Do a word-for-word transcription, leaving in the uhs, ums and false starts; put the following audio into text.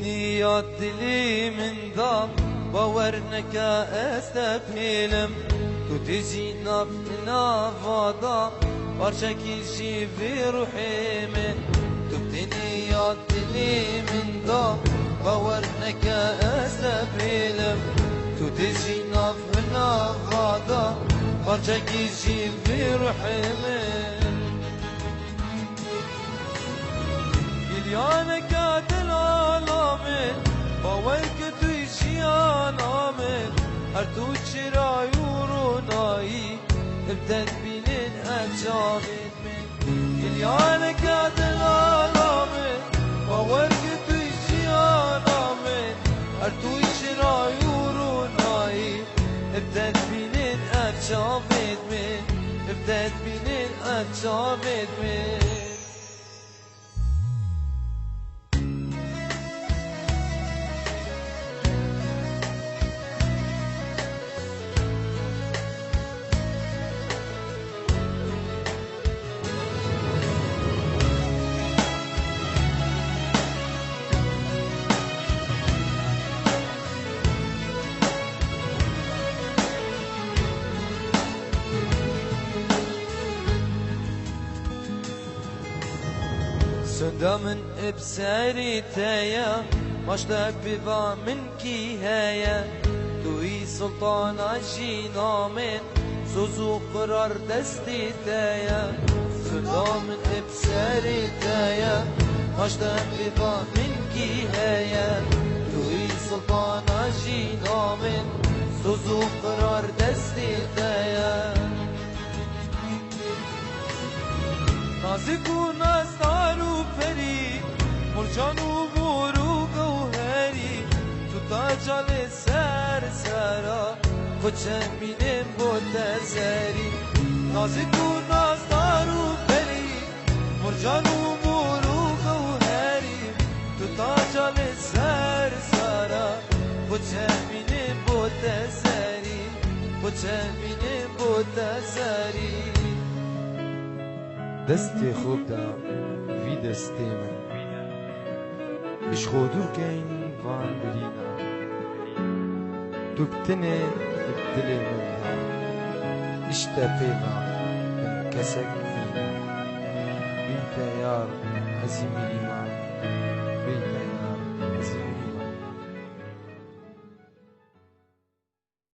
Niya dilê min da, bawer neke ez te pêlim. Tu tê jî nav nava da, parçekî jî vê ruhê min. Tu tê niya dilê min da, bawer neke ez te pêlim. Tu tê jî nav nava da, parçekî jî vê ruhê min. Gilyaneke delala min, bawer ke tu yî jiyana min, her tu çira û ronayî, bi te dibînin ev çavên min. Gilyaneke delala min, bawer ke tu yî jiyana min, her tu çira û ronayî, bi te dibînin ev çavên min, bi te dibînin ev çavên min. Sunda min ê bi serê te ye, maşte pêva min kî heye? Tu yî sultana jîna min, soz û qirar destê te ye. Sunda min ê bi serê te ye, maşte pêva min kî heye? Tu yî sultana jîna min, soz û qirar destê te ye. Nazik û nazdar û perî, murcan û mor û gewherî, tu taca li ser sera xwe çemînên bo te zerî. Nazik û nazdar û perî, murcan û mor û gewherî, tu taca li ser sera xwe çemînên bo te zerî, xwe çemînên bo te zerî. Destê xwe bide vî destê min. Ji xwe dûr keyn van birîna. Tu bi tinê li dilê min de. Ji te pê ve min kesek nîne. Bî te yar ezî mirîna.